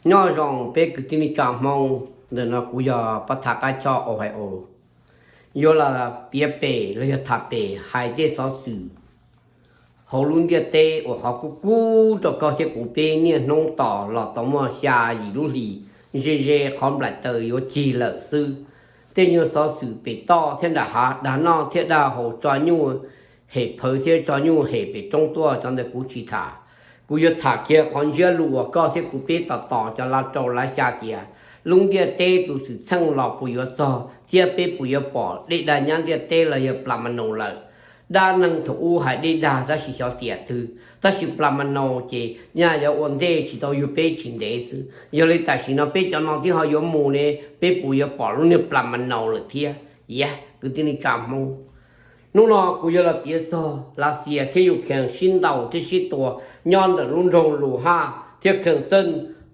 Nyob zoo peb kwv tij neej tsa Hmoob, ntawm no kuv yog Paj Thaj Qab Choj Ohio. Yuav los piav pem los yog tham pem hais tej xov xwm hauv lub ntiaj teb uas qhov kub kub rau koj thiab kuv peb niaj hnub tos los tau muaj xya yim lub hlis, ze ze qhov nplaim taws yuav cig lawm xwb. Tej nyuag xov xwm pem toj thiab nram hav, dag noj thiab dag haus, tso nyuj hem phawv thiab tso nyuj hem pem roob tuaj, cov ntawd kuv tsis tham. Kuv yuav tham kiag qhov ntsiab lus uas koj thiab kuv peb tos tos cov lav rau lav xya tias lub ntiaj teb tus xwm txheej los puas yuav txog thiab peb puas yuav pom dej dag nyab ntiaj teb los yog plas ma nus lawm. Dab neeg thaum ub hais dej dag tab sis xyov tiam twg, tab sis plas ma nus ces nyaj yuav ua ntej tsis tau yug peb tsis ntev xwb. Yog li tam sim no peb cov no twb ho yuav mus ne, peb puas yuav pom lub niag plas ma nus lawm thiab? Yog kwv tij neej tsa Hmoob, hnub no kuv yuav los piav txog Lav Xias thiab Ukraine sib ntaus thiab sib tua nyob ntawm lub nroog Luhansk thiab Kherson.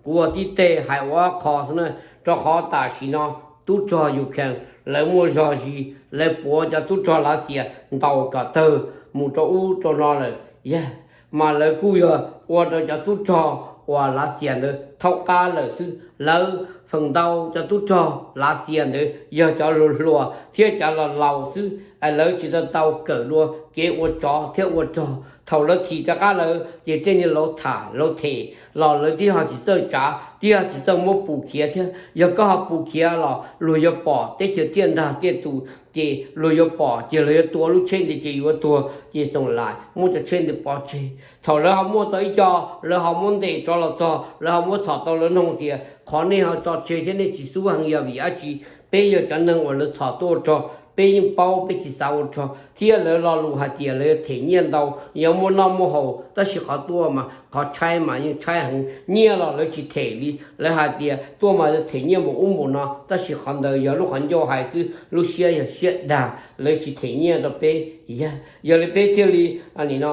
Kuv ua tib teg hais ua ob qho xwb na, rau qhov tam sim no tub rog Ukraine lawv muaj zog zis, lawv puav cov tub rog Lav Xias ntaus kom tawg mus rau ub rau no lawm. Yog, mas lawv kuj yog ua rau cov tub rog uas Lav Xias ntawd thaub qab lawm xwb. Lawv feem ntau cov tub rog Lav Xias ntawd yog cov hluas hluas thiab cov laus laus xwb, es lawv tsis tau tau kawm dua kev ua tsov thiab ua rog. Thaum lawv thim rov qab lawm ces tej niag laus tham laus them los lawv twb ho tsis txawj tsav, twb ho tsis txawj muab pus khiav thiab. Yog koj ho pus khiav los luag yuav pom teb chaws tiaj nrag tiaj tus, ces luag yuav pom ces luag yuav tua lub tsheb ntawd ces yuav tuag ces xoom lais muab cov tsheb ntawd pov tseg. Thaum lawv ho muaj tau ib co, lawv ho muab ntes rov los txog, lawv ho muab txhom tau lawv noog tias qhov nej ho tso tseg thiab nej tsis xub heev yog vim dab tsi? Peb yog cov neeg uas lawv txhom tuaj ua rog, peb yeej paub, peb tsis xav ua rog. Thiab lawv lo lus hais tias lawv yuav them nyiaj ntau, yuav muaj noj muaj haus, tab sis qhov tuaj mas qhov tshaib mas yeej tshaib heev. Nyiaj los lawv tsis them li, lawv hais tias tuaj mas yuav them nyiaj npaum ub npaum no, tab sis qhov ntawd yog lub qhov ncauj hais xwb, lub siab yog siab dag, lawv tsis them nyiaj rau peb. Yog, yog li peb thiaj li, nim no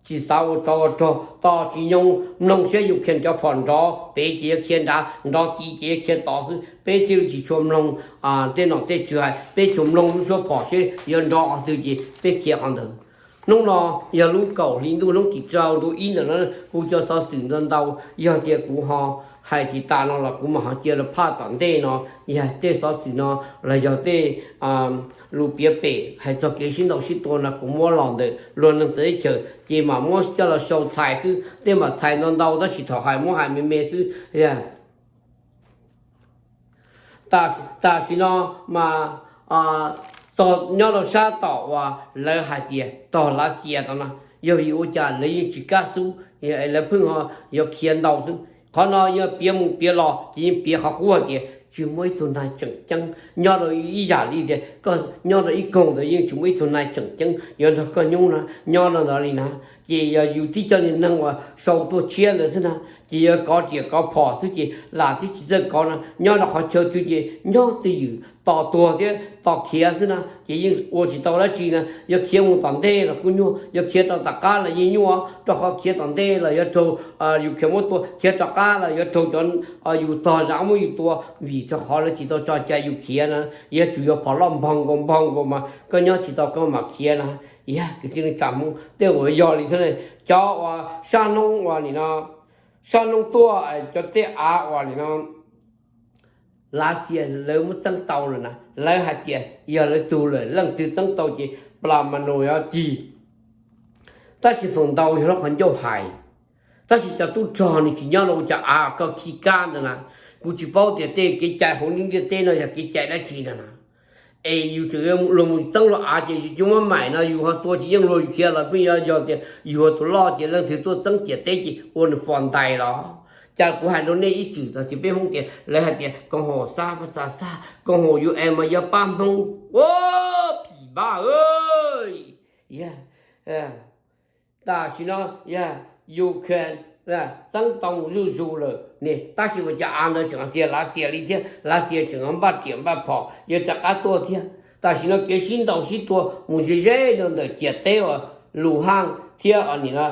tsis xav ua tsov ua rog, tos tsis nyoo, mloog siab Ukraine cov phom nrov pem ces yuav khiav nrad, nrov tid ces yuav khiav tod xwb. Peb thiaj li tsis tshua mloog tej nom tej tswv hais, peb tsuas mloog lub suab phom seb yuav nrov qhov twg ces peb khiav qhov ntawd. Hnub no yog lub kaum hli ntuj hnub tim rau ntu ib ntawm no, kuv cov xov xwm ntau ntau, yog tias kuv ho hais tsis tas no los kuv mam ho cia los phaj tom ntej no. Yog tej xov xwm no los yog tej lus piav pem hais txog kev sib ntaus sib tua no kuv muab los ntawm luag neeg txawv teb chaws ces mam muab coj los sau txhais xwb, tej mam txhais ntau ntau tab sis thaum hais muab hais me me xwb. Tam sim no mas tog nyob rau sab tom uas lawv hais tias tog Lav Xias tom no, yog vim ua cas lawv yeej tsis kam xub, lawv pheej ho yuav khiav ntau xwb. Qhov no yog piav mus piav los ces yeej piav qhov qub hais tias tsis muaj ib tug nai tseem ceeb nyob rau ib yam li tias koj nyob rau ib koog ntawd yeej tsis muaj ib tug nai tseem ceeb yuav nrog koj nyub na, nyob rau ntawd li na. Ces yog yus tib co niag neeg uas sau tuaj tshiab ntawd xwb na, ces yog kov riam kov phom xwb ces lam tib tsis txawj kov no, nyob rau qhov chaw twg ces nyob twj ywm, tos tuag thiab tos khiav xwb na, ces yeej ua tsis tau dab tsi na. Yog khiav mus tom ntej los kuj nyuaj, yog khiav rau tom qab los yeej nyuaj, rau qhov khiav tom ntej los yuav raug Ukraine muab tua, khiav rov qab los yuav raug cov yus tog zam muab yus tua, vim rau qhov lawv tsis tau tso cai yus khiav na. Yog tsum yuav phom loj npog nkaus npog nkaus mas koj nyob tsis tau koj mam khiav na. Yog kwv tij neej tsa Hmoob, tej uas yog li thiab ne, cov uas sab hnub uas nim no, sab hnub tuaj cov tej av uas nim no Lav Xias lawv muab txeeb tau lawm na, lawv hais tias yog lawv tug lawm, leej twg txeeb tau ces plas ma nus yuav cig. Tab sis feem ntau yog lub qhov ncauj hais, tab sis cov tub rog nws tsis nyob rau cov av koj khib kab ntawd na. Kuv tsis paub tias tej kev cai hauv lub ntiaj teb no yog kev cai dab tsi ntag na. Es yus tseem luag mus txeeb luag av ces yus cov muab maim no yus ho tua tsis yeej luag, yus khiav los pheej yog, yog tias yus ua tus loj ces leej twg tuaj txeeb ciam teb ces ua nws fos ntais los. Cas kuv hais rau nej ib txwm tau tias peb Hmoob tias lawv hais tias koom haum xab pab xav xab, koom haum UN mas yog pab Hmoob. Ua phim npab, tam sim no yog Ukraine txeeb tau mus zuj zus lawm ne, tab sis mas cov av ntawd tseem tias Lav Xias li thiab, Lav Xias tseem npaj riam npaj phom yuav rov qab tuaj thiab. Tam sim no kev sib ntaus sib tua mus ze ze rau ntawm ciam teb uas Luhansk thiab nim no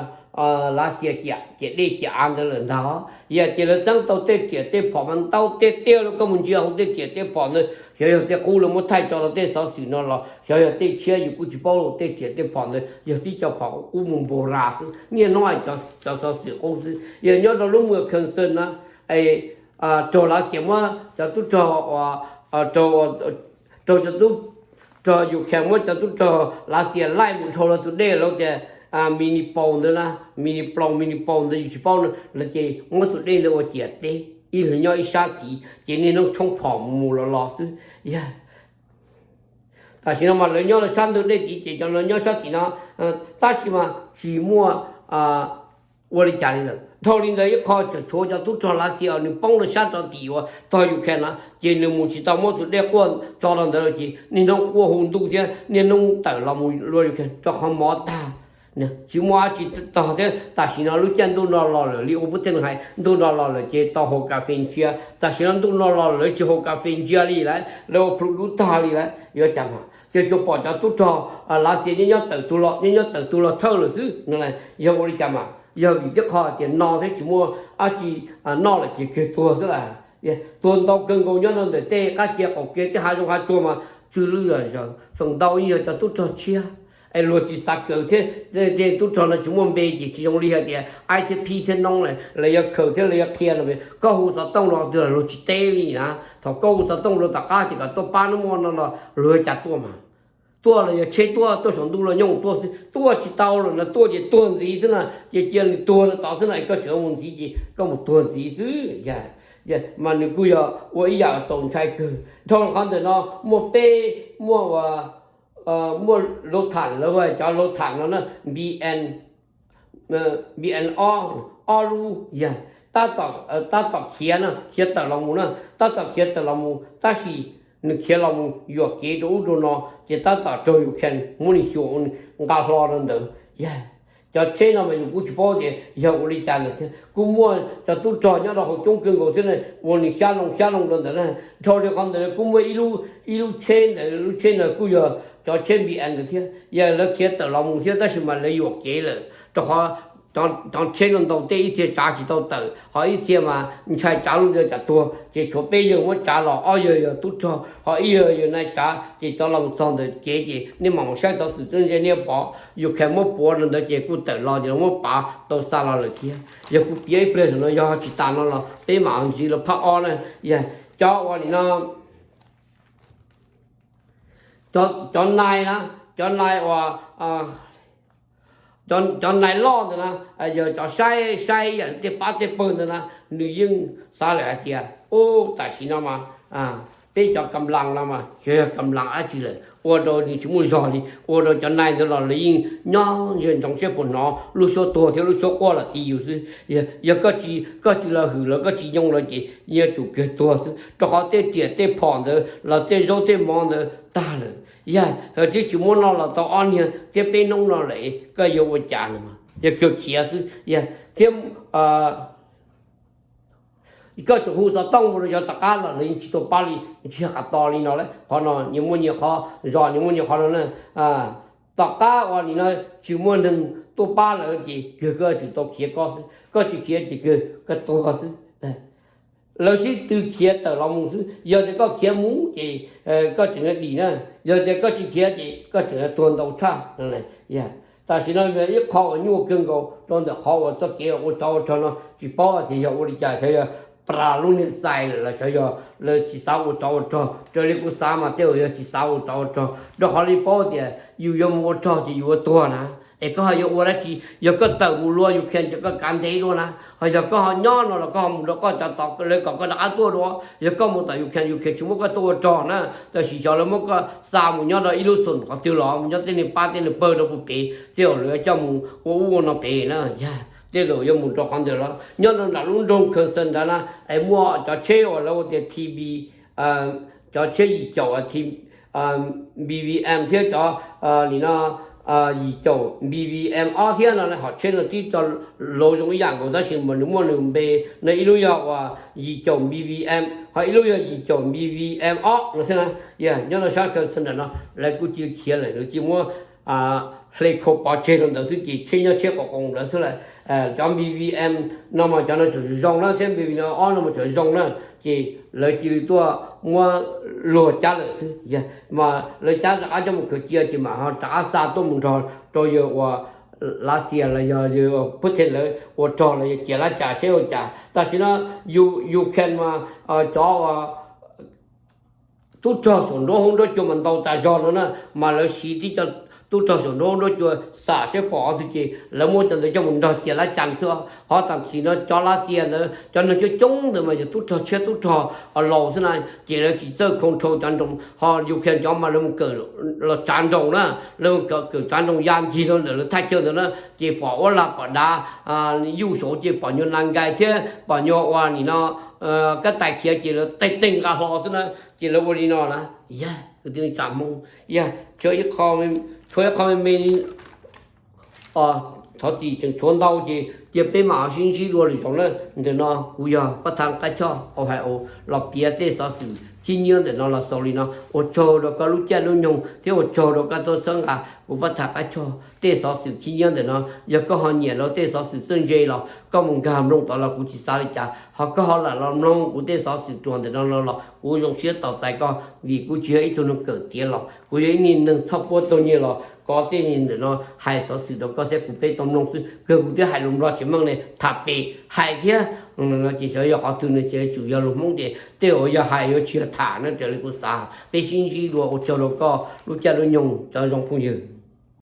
Lav Xias ciam dej ciam av ntawd lawm ntag. Yog ces lawv txeeb tau tej riam tej phom mas ntau tiag tiag li, koj mus ntsia hauv tej riam tej phom ntawd xyov yog tej qub lawv muab thaij tso rau tej xov xwm no los xyov yog tej tshiab yus kuj tsis paub los tej riam tej phom ntawd yog tib co phom qub mus npau ras xwb, niaj hnub hais cov xov xwm qub xwb. Yog nyob rau lub moos Kherson na, es raug Lav Xias muab cov tub rog, raug cov tub rog Ukraine muab cov tub rog Lav Xias laij mus dhau lawv tus dej lawv tias Mini Pol ntawd na, Mini Pol, Mini Pol ntawd yus tsis paub no lawv ces muab tus dej ntawd ua ciam teb ib leeg nyob ib sab tid ces niaj hnub tshoob phom mus los los xwb. Yog tam sim no mas lawv nyob lawv sab ntug dej tid ces cov no nyob sab tim no, tab sis mas tsis muaj ua li cas li lawm. Dhau li ntawd ib qho tseem tshuav cov tub rog Lav Xias nws poob lawv sab rau tim uas tog Ukraine na ces nws mus tsis tau muab tus dej quaj tso rau ntawd lawm ces niaj hnub quaj hu ntuj thiab niaj hnub tawm los mus luaj Ukraine rau qhov mov tag. Tsis muaj dab tsi tog thiab tam sim no lub caij ntuj no los lawm li ua pub tej hais ntuj no los lawm ces tau haus kas fes ntsia. Tam sim no ntuj no los lawm tsis haus kas fes ntsia li lawm, lawv ua plhu dub tag li lawm yuav cas mas ces tsuas pom cov tub rog Lav Xias nyob nyob tawm tus los nyob nyob tawm tus los thawj lawm xwb no. Yog ua li cas mas yog vim tib qho tias no thiab tsis muaj dab tsi noj lawm ces kawg tuag xwb las. Tuag ntau kawg nkaus nyob rau ntawm tej qab cia qaum ke tej hav zoov hav tsuag mas tsw lwj zom zaws, feem ntau yeej yog cov tub rog tshiab es luag tsis xav kawm thiab. Tej tub rog no tsis muaj npe ces tsis zoo li hais tias aib thiab phib thiab noob lawv yuav khaws thiab lawv yuav qhia no. Koj hu xov tooj rau qhov twg los luag tsis teb li na. Thaum koj hu xov tooj rau tom qab ces kom tuaj pab hnub muaj no no luag cas tuaj mas. Tuaj los yog tsheb tuaj, tuaj saum ntuj los nyooj tuaj xwb, tuaj tsis tau lawm no tuaj ces tuag ntxiv xwb na. Ces cia nws tuag rau tod xwb no es koj tseem mus ntxiv ces koj mus tuag ntxiv xwb. Mas nws kuj yog ua ib yam txaus ntshai kawg. Dhau qhov ntawm no muaj peb, muaj ua, muaj lub tham lawv cov lub tham no na, B N B N ob, ob lub yog tab tom khiav na, khiav tawm los mus na, tab tom khiav tawm los mus tab sis nws khiav los mus yuam kev rau ub rau no ces tab tom raug Ukraine muab nws xyuas ua nws nqa hlo rau ntawd. Yog cov tsheb no mas yus kuj tsis paub tias yog ua li cas lawm thiab. Kuj muaj cov tub rog nyob rau hauv coob kawg nkaus thiab na, ua nws xyab loo xyab loo rau ntawd na. Dhau li qhov ntawd kuj muaj ib lub tsheb ntawd, lub tsheb ntawd kuj yog cov tsheb B N ntawd thiab, yog lawv khiav tawm los mus thiab tab sis mas lawv yuam kev lawm rau qhov cov tsheb no ntau tej ib txhia tsav tsis tau tawm ho ib txhia mas ntshai tsav lub ntawd tsam tuag ces tshuav peb yawg muab tsav los, ob yawg yog tub rog ho ib yawg yog nai tsav ces cov los txog ntawm kev ces nej mam mus saib xov xwm txwb ntse nej pom Ukraine muab puav rau ntawd ces kuj tawm los ces muab pav tau xa los lawm thiab. Yog kuv piav ib pliag no yog tsis tas no los peb mam ntxiv los phab ob na. Yog cov ua li no, cov nai na, cov nai uas, cov nai loj ntawd na, yog cov saib saib yam tej pab tej pawg ntawd na, nws yeej xav lawm hais tias ub tam sim no mas peb cov kam las no mas xyov yog kam las dab tsi lawm ua rau nws tsis muaj zog li, ua rau cov nai ntawd los lawv yeej nyob ntsia ntsoov seb puas hnov lub suab tuag thiab lub suab quaj los ti yus xwb. Yog koj tsis, koj tsis los hwm lawv, koj tsis nyoo lawv ces yeej yuav tsum kawg tuag xwb rau qhov tej riam tej phom ntawd los tej zaub tej mov ntawd tag lawm. Yog thiab tsis muab noj los tau ob niag thiab peb hnub no lawm koj yuav ua cas no mas yog kawg khiav xwb. Yog thiab koj tseem hu xov tooj mus rau cov tom qab los lawv yeej tsis tuaj pab li, ntsiag qas to li no lawm. Qhov no nyias muaj nyias qhov zos, nyias muaj nyias qhov no na. Tom qab uas nim no tsis muaj neeg tuaj pab lawm ces kawg koj yuav tsum tau khiav koj xwb, koj tsis khiav ces kawg koj tuag xwb. Lawv sib tw khiav tawm los mus xwb, yog tias koj khiav mus ces koj tseem yuav dim na, yog tias koj tsis khiav ces koj tseem yuav tuag ntau tshaj. Tam sim no ib qho uas nyuaj kawg nkaus rau ntawm qhov uas txoj kev ua tsov ua rog no tsis paub tias yog ua li cas, xyov yog plas lub niag xais lawm los xyov yog lawv tsis xav ua tsov ua rog. Raws li kuv xav mas tej zaum yog tsis xav ua tsov ua rog, rau qhov li paub tias yus yuav mus ua rog ces yus yuav tuag na. Es koj ho yuav ua dab tsi? Yog koj tawm mus luaj Ukraine ces koj kav ntev dua na, ho yog koj ho nyob no los koj ho mus rau koj cov tod lawv kom koj rov qab tuaj dua. Yog koj mus tom Ukraine, Ukraine tsis muab koj tuaj ua rog na, tab sis xyov lawv muab koj xa mus nyob rau ib lub xum qhov twg los mus nyob tej niag pab tej niag pawg rau puag pem, tej zaum lawv coj mus ua ub ua no pem na. Yog tej zaum yuav mus rau qhov ntawd los nyob rau nram lub nroog Kherson ntawd na, es muaj cov tsheb uas lawv ua tias T B, cov tsheb yim caum B B M thiab cov nim no yim caum B B M ob thiab no, hom tsheb no tib co los zoo ib yam nkaus tab sis mas nws muaj nws npe no, ib lub yog uas yim caum B B M ho ib lub yog yim caum B B M ob no thiab na. Yog nyob rau sab Kherson ntawm no lawv kuj cia li khiav lawm, lawv cia li muab hle khau pov tseg rau ntawd xwb ces tsheb nyob tsheb qos qoos ntawd xwb lawm. Cov B B M no mas cov no tseem zoo na, thiab B B M ob no mas tseem zoo na, ces lawv cia li tuaj muab luag cab lawm xwb. Mas lawv cab rov qab coj mus khaws cia ces mam ho rov qab xa tuaj mus nrog rau yawg uas Lav Xias los yog Putin lawv ua rog los yog cia lab cas seb ua cas. Tam sim no Ukraine mas cov tub rog saum nruab hub nruab cua mas ntau tas zog no na, mas lawv siv tib co tub rog saum nruab hub nruab cua xam seb pom qhov twg ces lawv muab cov ntawd coj mus nrog cia lab cas xwb. Ho tam sim no cov Lav Xias ntawd cov neeg coob coob ntawd mas yog tub rog tshiab tub rog laus xwb na, ces lawv tsis txawj control cov nroos. Ho Ukraine cov mas lawv mus kawm los tsav nroos na, lawv mus kawm tsav nroos ya ncig rau ntawm lawv thaj chaw ntawd na, ces pom uab lag pom dav yuj saud ces pom nyuag nas nkais thiab pom nyuag ua nim no kab tais khiav ces lawv tej teeg nqa hlo xwb na. Ces lawv ua li no na, yog kwv tij neej tsa Hmoob, yog tshuav ib qho me me, thov txim tseem tshuav ntau ces cia peb mam sib ntsib dua lwm zaus na. Ntawm no kuv yog pab tham qab choj Ohio los piav tej xov xwm khib nyiab ntawm no los xaus li no. Ua tsaug rau koj lub caij lub nyoog thiab ua tsaug rau koj tuaj txhawb nqa kuv pab tham qab choj tej xov xwm khib nyiab ntawm no. Yog koj ho nyiam lawv tej xov xwm txawj ntse los koj mus nkag mloog tod los kuv tsis xav li cas, ho koj ho lam los mloog kuv tej xov xwm ruam ntawm no los kuv zoo siab tos txais koj, vim kuv tsis yog ib tug neeg kawm tiav los kuv yog ib niag neeg txhoj puab taug nyiaj los kov tej ntawm no hais xov xwm rau koj thiab kuv peb tau mloog xwb. Kawg kuv twb hais lus Nplog tsis meej ne, tham pem hais thiab. Ces xyov yog qhov twg no ces tsum yog lus Hmoob ces tej uas yog hais yuav tsis yog tham na, raws li kuv xav. Peb sib ntsib dua, ua tsaug rau koj lub caij lub nyoog cov zoo phooj ywg.